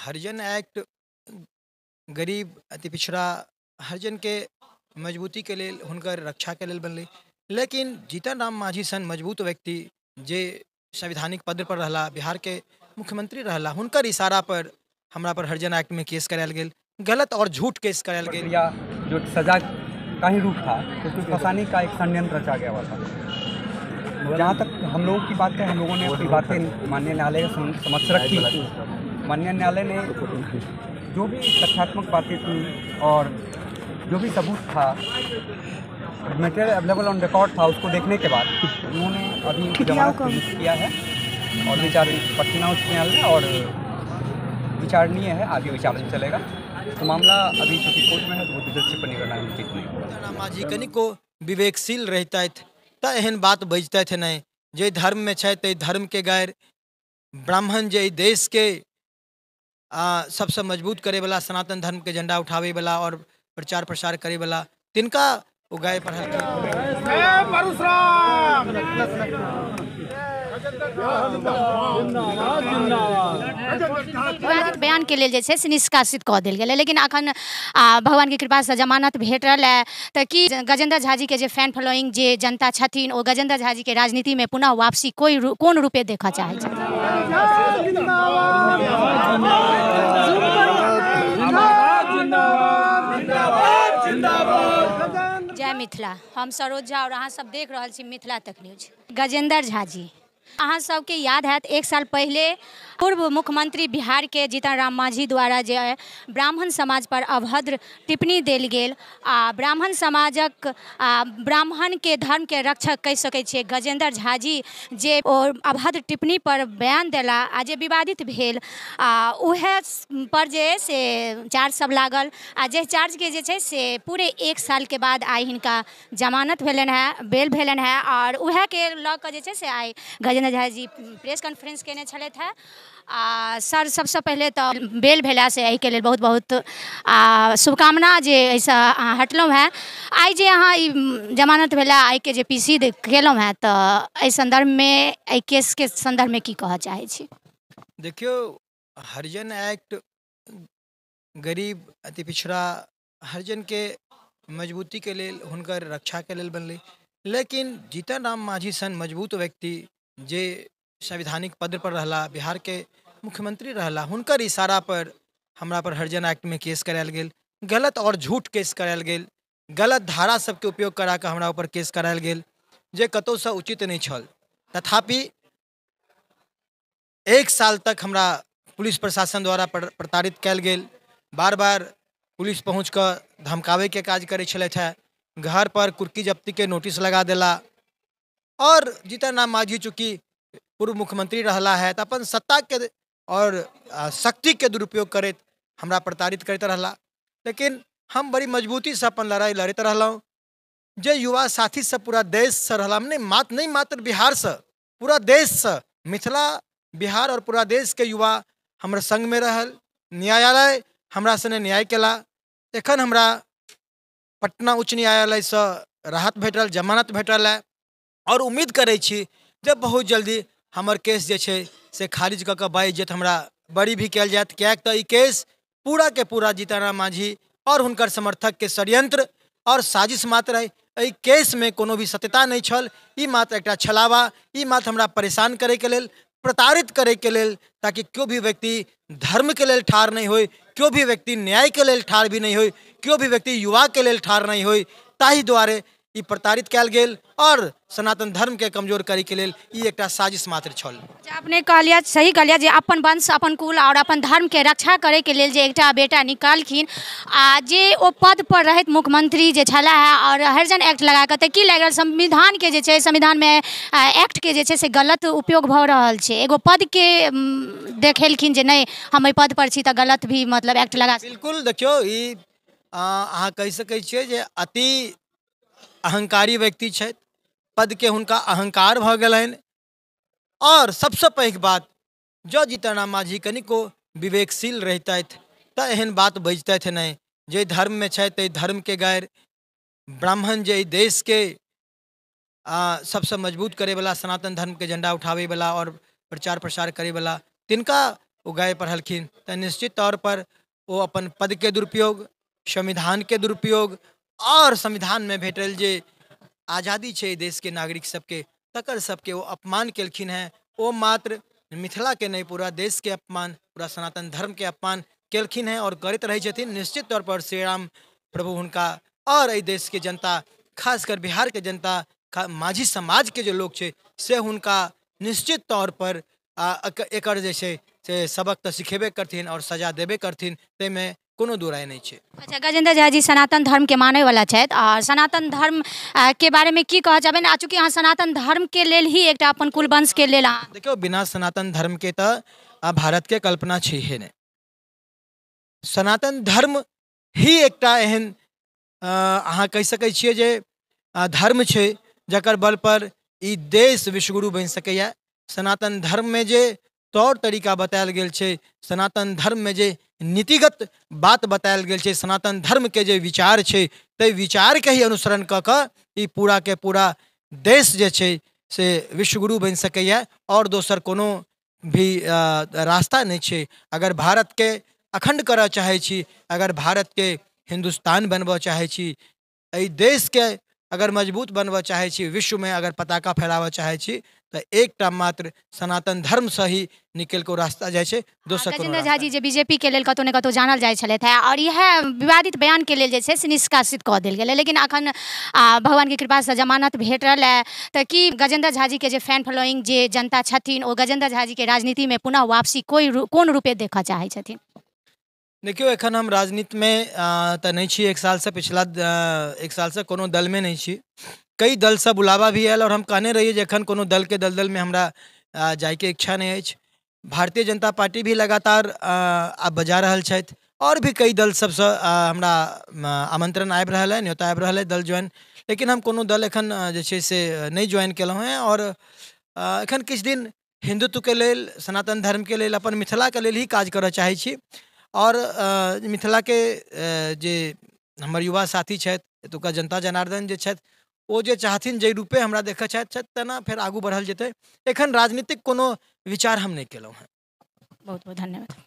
हरिजन act गरीब, अति पिछड़ा, हरिजनके मजबूतीके लेल, हुनकर रक्षाके लेल बनलै। लेकिन जीतन राम मांझी सन मजबूत व्यक्ति जे संवैधानिक पद पर रहला, बिहारके मुख्यमंत्री रहला, हुनकर इशारा पर हमरा पर हरिजन एक्टमे केस करायल गेल, गलत और झूठ केस करायल गेल। या जो सजा का ही रूप था, उसमें फंसाने का एक षड्यंत्र रचा गया हुआ था। जहाँ तक हम लोगों की बात है, हम लोगों ने अपनी बातें माननीय न्यायालय के समक्ष रखी। माननीय न्यायालय ने जो भी तथ्यात्मक बातें थी और जो भी सबूत था, मटेरियल अवेलेबल ऑन रिकॉर्ड था, उसको देखने के बाद उन्होंने अभी जमानत किया है और विचार पटना उच्च न्यायालय और विचारणीय है, आगे विचारण चलेगा। तो मामला अभी चूँकि कोर्ट में है तो वो टिप्पणी करना उचित नहीं होगा। मांझी कनिको विवेकशील रहितथि तऽ एहन बात बजितथि नहि। जे धर्ममे छथि ताहि धर्मके गैर ब्राह्मण जे देशके सबसँ मजबूत करैवला, सनातन धर्मके झंडा उठाबैवला और प्रचार प्रसार करैवला, तिनका ओ गाय पढ़ल। विवादित बयान के लेल जे छै से निष्कासित कऽ देल गेलै, लेकिन अखन भगवानके कृपासँ जमानत भेटल है। तऽ की गजेंद्र झा जी के जे फैन फॉलोइंग जे जनता छथिन, ओ गजेंद्र झा जी के राजनीतिमे पुनः वापसी कोई कोन रूपे देखऽ चाहै छथिन? जय मिथिला। हम सरोज झा और अहाँ सब देख रहल छी मिथिला तक न्यूज। गजेंद्र झा जी, अहाँ सबके याद हैत एक साल पहिले पूर्व मुख्यमंत्री बिहार के जीतन राम मांझी द्वारा जे ब्राह्मण समाज पर अभद्र टिप्पणी देल गेल आ ब्राह्मण समाजक ब्राह्मण के धर्म के रक्षक कहि सकै छियै गजेंद्र झा जी जे ओ अभद्र टिप्पणी पर बयान देला आ जे विवादित भेल आ उएह पर जे से चार्ज सब लागल आ जे चार्जके जे छै से पूरे एक साल के बाद आइ हिनका जमानत भेलनि हेँ, बेल भेलनि हेँ और उएहके लऽ कऽ जे छै से आइ गजेंद्र झा जी प्रेस कॉन्फ्रेंस केने छलथि हेँ। आ सर, सबसँ पहिले तऽ बेल भेलासँ एहिके लेल बहुत बहुत शुभकामना जे एहिसँ अहाँ हटलहुँ हेँ। आइ जे अहाँ ई जमानत भेला, आइके जे पीसी केलहुँ हेँ, तऽ एहि सन्दर्भमे, एहि केसके सन्दर्भमे की कहऽ चाहै छी? देखियौ, हरिजन एक्ट गरीब, अति पिछड़ा, हरिजनके मजबूतीके लेल, हुनकर रक्षाके लेल बनलै। लेकिन जीतन राम मांझी सन मजबूत व्यक्ति जे संवैधानिक पद पर रहला, बिहारके मुख्यमंत्री रहला, हुनकर इशारा पर हमरा पर हरिजन एक्टमे केस करायल गेल, गलत और झूठ केस करायल गेल, गलत धारा सबके उपयोग करा कऽ हमरा ऊपर केस करायल गेल, जे कतहुसँ उचित नहि छल। तथापि एक साल तक हमरा पुलिस प्रशासन द्वारा प्रताड़ित कयल गेल। बार बार पुलिस पहुँच कऽ धमकाबैके काज करै छलथि हेँ, घर पर कुर्की जब्तीके नोटिस लगा देला। और जीतन राम मांझी चूँकि पूर्व मुख्यमंत्री रहला है तऽ अपन सत्ताके और शक्तिके दुरुपयोग करैत हमरा प्रताड़ित करैत रहला। लेकिन हम बड़ी मजबूतीसँ अपन लड़ाइ लड़ैत रहलहुँ। जे युवा साथी सब पूरा देशसँ रहला, नहि मात्र बिहारसँ, पूरा देशसँ, मिथिला, बिहार और पूरा देशके युवा हमर संगमे रहल। न्यायालय हमरा सने न्याय केला। एखन हमरा पटना उच्च न्यायालयसँ राहत भेटल, जमानत भेटल है और उम्मीद करै छी जे बहुत जल्दी हमर केस जे छै से खारिज कऽ कऽ बाइज्जत हमरा बरी भी कयल जायत। किएक तऽ ई केस पूरा के पूरा जीतन राम मांझी और हुनकर समर्थकके षड्यंत्र और साजिश मात्र है। एहि केसमे कोनो भी सत्यता नहि छल। ई मात्र एकटा छलावा, ई मात्र हमरा परेशान करैके लेल, प्रताड़ित करैके लेल, ताकि केओ भी व्यक्ति धर्मके लेल ठाढ़ नहि होइ, केओ भी व्यक्ति न्यायके लेल ठाढ़ भी नहि होइ, केओ भी व्यक्ति युवाके लेल ठाढ़ नहि होइ, ताहि दुआरे ई प्रताड़ित कयल गेल और सनातन धर्मके कमजोर करैके लेल ई एकटा साजिश मात्र छल। अपने कहलियै, सही कहलियै जे अपन वंश, अपन कुल और अपन धर्मके रक्षा करैके लेल जे एकटा बेटा निकालखिन आ जे ओ पद पर रहैत मुख्यमंत्री जे छलाह है और हरिजन एक्ट लगा कऽ, तऽ की लागि रहल संविधानके जे छै, संविधानमे एक्टके जे छै से गलत उपयोग भऽ रहल छै? एगो पदके देखेलखिन जे नहि हम एहि पद पर छी तऽ गलत भी मतलब एक्ट लगा। बिल्कुल, देखियौ, ई अहाँ कहि सकै छियै जे अति अहंकारी व्यक्ति छथि, पदके हुनका अहंकार भऽ गेलनि। और सबसँ पैघ बात, जँ जीतन राम मांझी कनिको विवेकशील रहितथि तऽ एहन बात बजितथि नहि। जे धर्ममे छथि ताहि धर्मके गैर ब्राह्मण जे देशके सबसँ मजबूत करैवला, सनातन धर्मके झंडा उठाबैवला और प्रचार प्रसार करैवला, तिनका ओ गारि पढ़लखिन। तऽ निश्चित तौर पर ओ अपन पदके दुरुपयोग, संविधानके दुरुपयोग आओर संविधानमे भेटल जे आजादी छै देशके नागरिक सबके, तकर सबके ओ अपमान केलखिन हेँ। ओ मात्र मिथिलाके नहि, पूरा देशके अपमान, पूरा सनातन धर्मके अपमान केलखिन हेँ आओर करैत रहै छथिन। निश्चित तौर पर श्री राम प्रभु हुनका आओर एहि देशके जनता, खासकर बिहारके जनता, माझी समाजके जे लोक छै से हुनका निश्चित तौर पर एकर जे छै से सबक तऽ सिखेबे करथिन आओर सजा देबे करथिन, ताहिमे कोनो दू राय नहि छै। अच्छा, गजेन्द्र झा जी सनातन धर्मके मानैवला छथि आओर सनातन धर्म के बारेमे की कहऽ चाहबनि? आ चूँकि अहाँ सनातन धर्मके लेल ही एकटा अपन कुल वंशके लेल अहाँ देखियौ, बिना सनातन धर्मके तऽ भारतके कल्पना छैहे नहि। सनातन धर्म ही एकटा एहन अहाँ कहि सकै छियै जे धर्म छै जकर बल पर ई देश विश्वगुरु बनि सकैए। सनातन धर्ममे जे तौर तरीका बतायल गेल छै, सनातन धर्ममे जे नीतिगत बात बतायल गेल छै, सनातन धर्मके जे विचार छै, ताहि विचारके ही अनुसरण कऽ कऽ ई पूराके पूरा देश जे छै से विश्वगुरु बनि सकैए आओर दोसर कोनो भी रास्ता नहि छै। अगर भारतके अखण्ड करऽ चाहै छी, अगर भारतके हिन्दुस्तान बनबऽ चाहै छी, एहि देशके अगर मजबूत बनबऽ चाहै छी, विश्वमे अगर पताका फहराबऽ चाहै छी, तऽ एकटा मात्र सनातन धर्मसँ ही निकलि कऽ ओ रास्ता जाइ छै, दोसर कोनो गजेन्द्र झा जी जे बीजेपी के लेल कतौ ने कतौ जानल जाइ छलथि हेँ आओर इएह विवादित बयानके लेल जे छै से निष्कासित कऽ देल गेलै, लेकिन अखन भगवानके कृपासँ जमानत भेटल है। तऽ की गजेन्द्र झा जी के जे फैन फॉलोइंग जे जनता छथिन ओ गजेन्द्र झा जी के राजनीतिमे पुनः वापसी कोन रूपे देखऽ चाहै छथिन? देखियौ, एखन हम राजनीतिमे तऽ नहि छी, एक सालसँ, पिछला एक सालसँ कोनो दलमे नहि छी। कई दलसँ बुलावा भी आयल आओर हम कहने रहियै जे एखन कोनो दलके दलदलमे हमरा जाइके इच्छा नहि अछि। भारतीय जनता पार्टी भी लगातार आब बजा रहल छथि आओर भी कई दल सबसँ हमरा आमंत्रण आबि रहल है, न्योता आबि रहल है दल ज्वाइन, लेकिन हम कोनो दल एखन जे छै से नहि ज्वाइन केलहुँ हेँ। आओर एखन किछु दिन हिन्दुत्वके लेल, सनातन धर्मके लेल, अपन मिथिलाके लेल ही काज करऽ चाहै छी। आओर मिथिलाके जे हमर युवा साथी छथि, एतुका जनता जनार्दन जे छथि, ओ जे चाहथिन, जाहि रूपे हमरा देखऽ चाहैत छथि तेना फेर आगू बढ़ल जेतै। एखन राजनीतिक कोनो विचार हम नहि केलहुँ हेँ। बहुत बहुत धन्यवाद।